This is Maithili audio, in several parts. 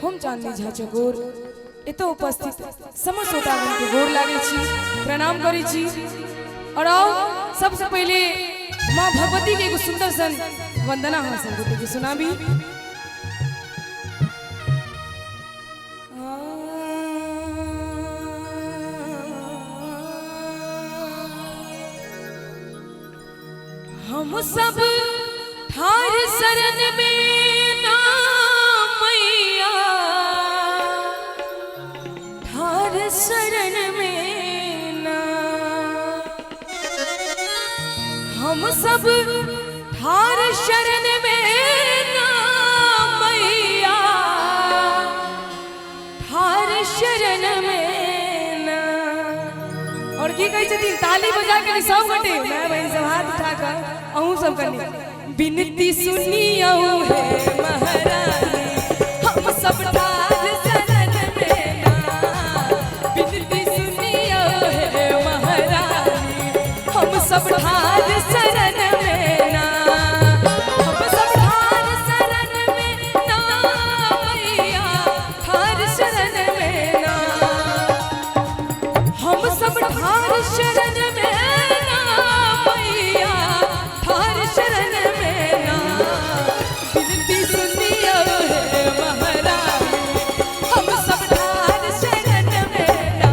हम चांदनी झा चकोर एतऽ उपस्थित समस्त श्रोतागण के गोर लागै छी, प्रणाम करै छी। और आओ सबसे पहले माँ भगवती के एगो सुंदर सन वंदना हम सब गोटे के सुनाबी। हम सब ठार शरण में ना मैया, ठार शरण में ना, हम सब ठार शरण में ना मैया, ठार शरण में ना। और की कहै छथिन ताली बजा के सब गोटे माय बहिन सब हाथ उठा कर अहूँ सब कनी विनती सुनियो हे महारानी, हम सब ठार शरण में ना। विनती सुनियो हे महारानी, हम सब ठार शरण में ना, हम सब ठार शरण में ना मैया, ठार शरण में ना, हम सब ठार शरण में ना मैया, ठार शरण में ना। विनती सुनियो हे महारानी, हम सब ठार शरण में ना।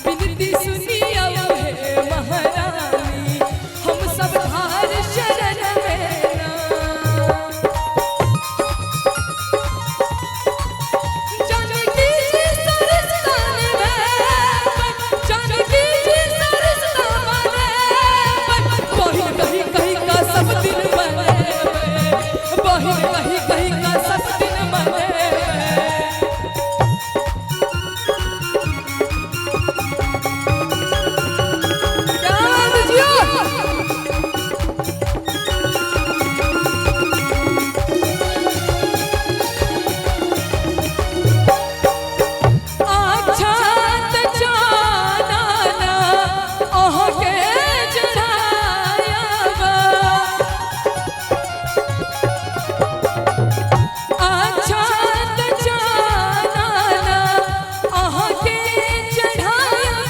विनती सुनियो हे महारानी, हम सब ठार शरण में ना। जानकी जी सरस्तान में, जानकी जी सरस्तान में, बहिन कहीं कहीं का सब दिन मने, बहिन कहीं कहीं का सब दिन मने। क्या बात है जियो? आछात चानन अहाँके चढ़ायब, आछात चानन अहाँके चढ़ायब,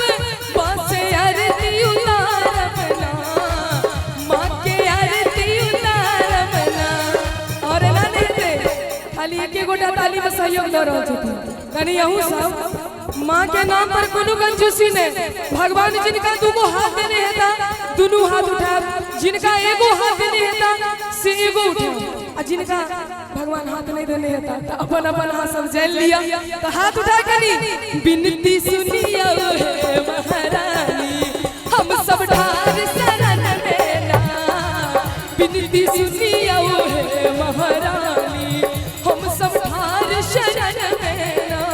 बस आरती उतारब ना, माँ के आरती उतारब ना। और एना नहि हेतै, खाली एके गोटा ताली में सहयोग दऽ रहल छथिन। कनी अहूँ सब माँ के नाम पर कोनो कंजूसी नहीं। भगवान जिनका दूगो हाथ देने हेता दुनू हाथ उठायब, जिनका एगो हाथ देने हेता से एगो उठायब, आ जिनका भगवान हाथ नहीं देने हेता तो अपन अपन हाथ सब जान लिया। तो हाथ उठा कनी विनती सुनियो हे महारानी, हम सब ठार शरण में ना। विनती सुनियो हे महारानी, हम सब ठार शरण में ना।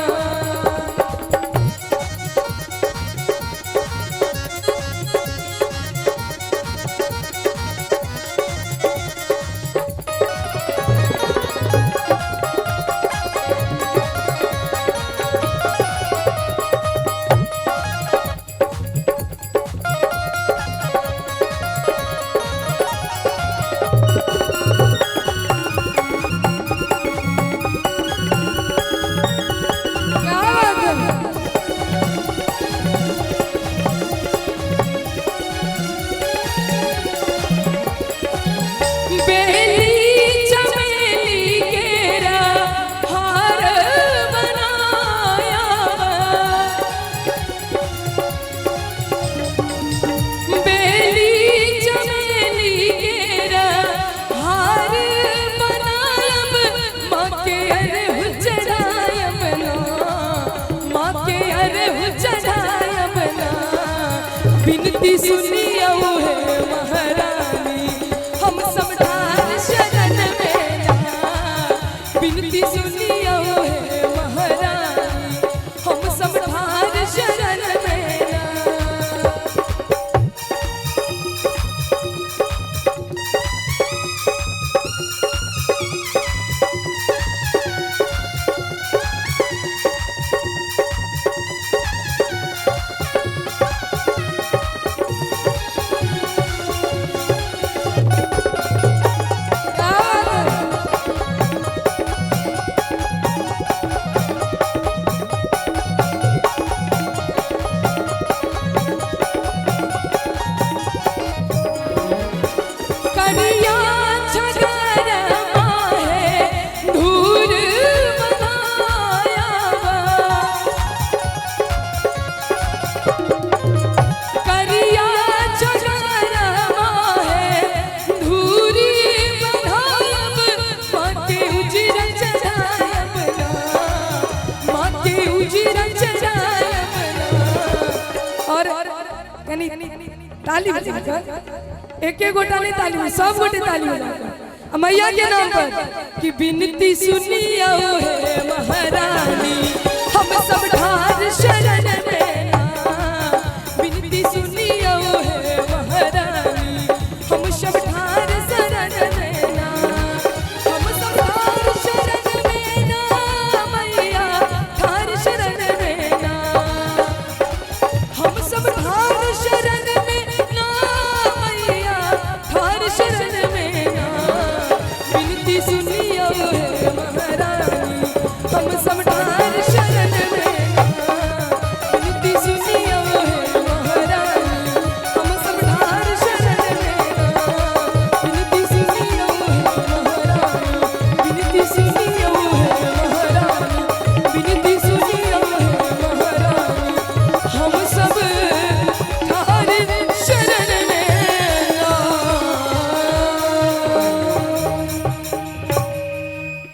क्या बात है? बेली चमेली केरा हार बनाया, बेली चमेली केरा हार बनायब, माँ के अरहु चढ़ायब ना, माँ के अरहु चढ़ायब ना। विनती सुनियो हे महारानी, हम सब ठार शरण में ना। विनती सुनियो हे महारानी, हम सब ठार शरण में ना। क्या बात है? कनी ताली बजा कर, एक एक गोटा नहीं ताली बजा, सब गोटे ताली बजा कर। आ मैया के नाम पर कि विनती सुनियो हे महारानी, हम सब ठार शरण में ना। विनती सुनियो हे महारानी, हम सब ठार शरण में ना। हम सब ठार शरण में ना मैया, ठार शरण में ना। हम सब ठार शरण में ना मैया, ठार शरण में ना। विनती सुनियो हे महारानी, हम सब